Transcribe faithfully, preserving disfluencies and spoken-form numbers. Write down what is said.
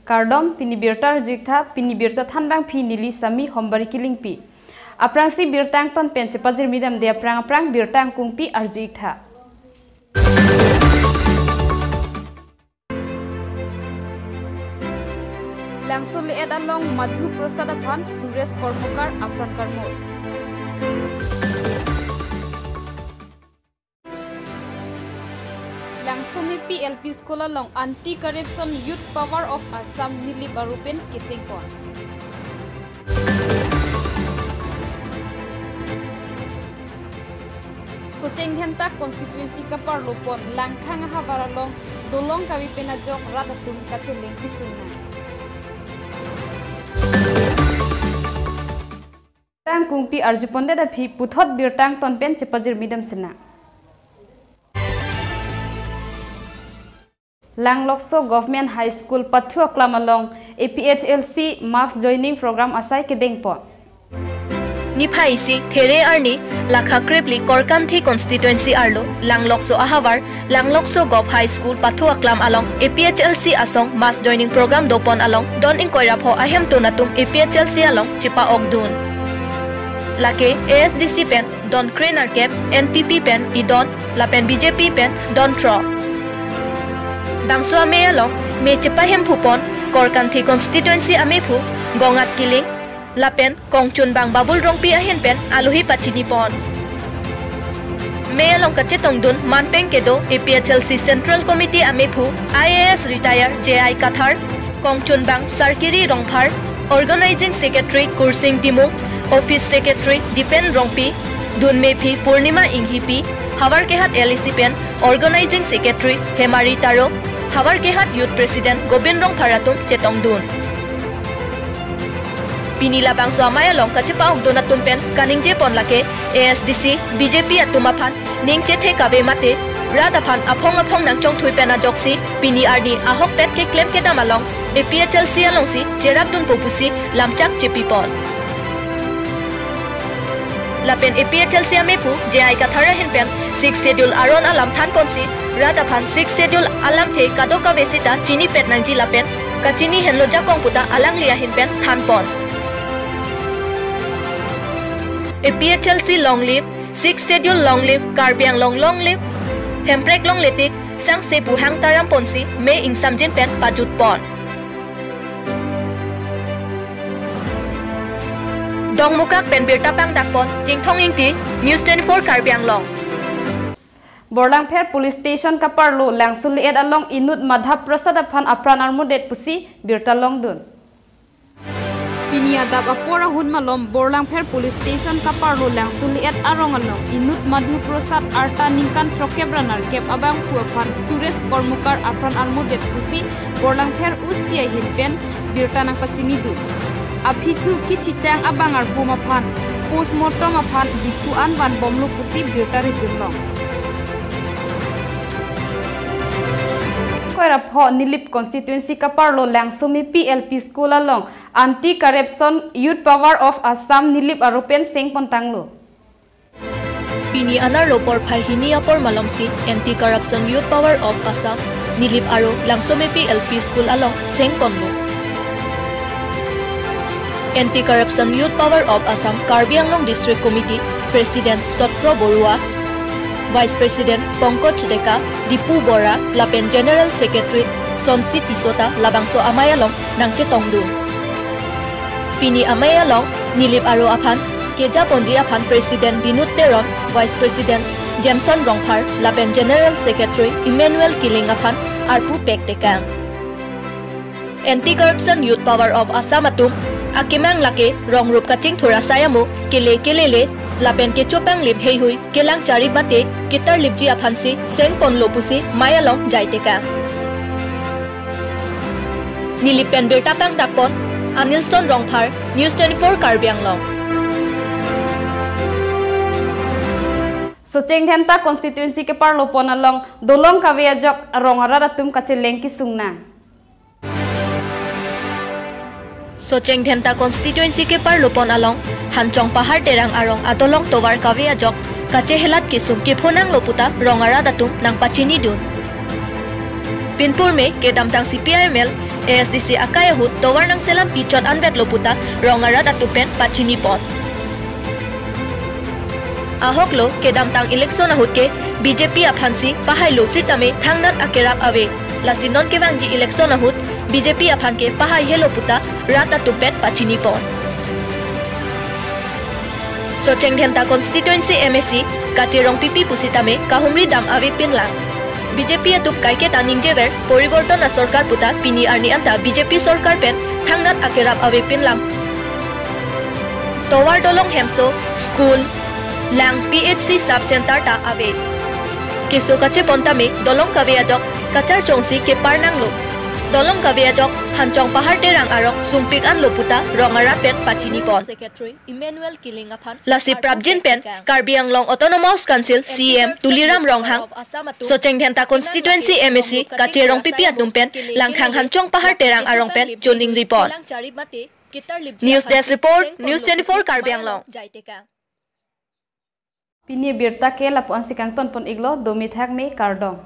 Kardom, pini birta arju-iktha, pini birta thanbangpi neli Sami Hombari Killingpi. Aphrangsi birta angton pen chepajirmi damde aphrang aphrang birta angkungpi arju-iktha. Langso le-et along Madhu Prasad aphan Suresh Karmakar apran karmot. Langsomepi L P School along Anti Corruption Youth Power of Assam Nilip aro pen kesengpon. Socheng Dhenta constituency kaparlopon Langkhang ahavar along dolong kave pen ajok rat atum kacheleng kesung nang. Birta angkungpi arjupondet aphi puthot birta angton pen chepajirmi damsinang. Langlokso Government High School pathu aklam along A P H L C mass joining program asai kedengpon. Niphai isi There arni Lakha Krepli Korkanthi constituency arlo Langlokso ahavar Langlokso Gov High School pathu aklam along A P H L C asong mass joining program dopon along don ingkoi ra pho ahemtun atum A P H L C along chepa-okdun. Lake A S D C pen don kre-nerkep, N P P pen idon, lapen B J P pen don throk. Bangso amei along mei chepahemphupon Korkanthi constituency ameiphu Gongat Killing, lapen kongchunbang Babul Rongpi ahin pen alohi pachinipon. Mei along kachetongdun manpeng kedo A P H L C Central Committee ameiphu I A S retire J I Kathar, kongchunbang Sarkiri Rongphar, Organizing Secretary Kursing Timung, Office Secretary Dipen Rongpi, dunmeiphi Purnima Inghipi, Havar Kehat L A C pen Organizing Secretary Hemari Taro, Havar Kehat Youth President Gobin Rongphar atum chetongdun. Pini labangso amei along kachepa-okdun atum pen kaningjepon lake A S D C, B J P atum aphan ning chethe kave mate rat aphan aphong aphong nangchongthui pen ajoksi pini arni ahokpet keklem kedam along A P H L C alongsi cherapdunpo pusi lamchak chepipon. Lapen A P H L C ameiphu J I Kathar ahin pen Sixth Schedule aron alam thanponsi rat aphan Sixth Schedule alamthe kadokave sita chinipet nangji lapen kachini henlo jakong puta alangli ahin pen thanpon. A P H L C long live, Sixth Schedule long live, Karbi Anglong long live, hemprek longle tik, sangse pu hang taramponsi mei ingsamjin pen pajutpon. Dongmukak pen birta pangdakpon Chingthong Ingti, News twenty-four Karbi Anglong. Borlangpher Police Station kaparlo Langso le-et along inut Madhav Prasad aphan apran armudet pusi birta longdun. Pini adap apor ahut malom Borlangpher Police Station kaparlo Langso le-et arong along inut Madhu Prasad arta ningkan throkkep ra nerkep abangphu aphan Suresh Karmakar apran armudet pusi Borlangpher O C ahin pen birta nangpachinidun. Aphi thu kechitang abang arbum aphan postmortem aphan Diphu an vanbomlo pusi birta ridunlong. Koirapho Nilip constituency kaparlo Langsomepi L P School along Anti Corruption Youth Power of Assam Nilip aro pen sengpontanglo. Pini anerlo porphai hini apor malomsi Anti Corruption Youth Power of Assam Nilip aro Langsomepi L P School along sengponlo. Anti Corruption Youth Power of Assam Karbi Anglong District Committee President Sotro Borua, Vice President Pankaj Deka, Dipu Bora lapen General Secretary Sonsi Tisso ta labangso amei along nangchetongdun. Pini amei along Nilip aro aphan kejaponji aphan President Binod Teron, Vice President Jameson Rongphar lapen General Secretary Emmanuel Killing aphan arpu pektekang. Anti Corruption Youth Power of Assam atum akemang lake rongrup kachingthur asai amo kele kelele lapen kechopanglip heihui kelang chari bate ketarlipji aphansi sengponlo pusi mei along jaitekang. Nilip pen birta pangdakpon Anilson Rongphar, News twenty-four Karbi Anglong. Socheng Dhenta constituency keparlopon along dolong kave ajok rong arat atum kacheleng kesung nang. Socheng Dhenta constituency keparlopon along Hanchong Pahar Terang arong adolong tovar kave ajok kachehelat kesung kephonanglo puta rong arat atum nangpachinidun. Pinpur me kedamtang C P I M L A S D C akai ahut tovar nangselam pichot anvetlo puta rong arat atum pen pachini pon. Ahoklo kedamtang election ahut ke B J P aphan si pahailo sitame thangnat akerap ave. Lasi non kevangji election ahut B J P aphan ke pahaihelo puta rat atum pen pachini pon. Socheng Dhenta constituency M A C Kache Rongpipi pusitame kahumri dam ave pinlang. B J P atum kaiketa ningjever poriborton asorkar puta pini arni anta B J P sorkar pen thangnat akerap ave pinlang. Tovar, dolong, hemso, school, lang, P H C sub center ta ave. Keso kachepon tame dolong kave ajok kacharchongsi kepar nanglo. Dolong kave ajok Hanchong Pahar Terang arong sungpik anlo puta rong arat pen pachini pon. Secretary Emmanuel Killing aphan Lasi prapjin pen Karbi Anglong Autonomous Council C E M Tuliram Ronghang, Socheng Dhenta constituency M A C Kache Rongpipi atum pen Langkhang Hanchong Pahar Terang arong pen choningri pon. News Desk Report, News twenty-four Karbi Anglong. Pini abirta ke lapu-an si kangton pon iklo, dome thakme, kardom.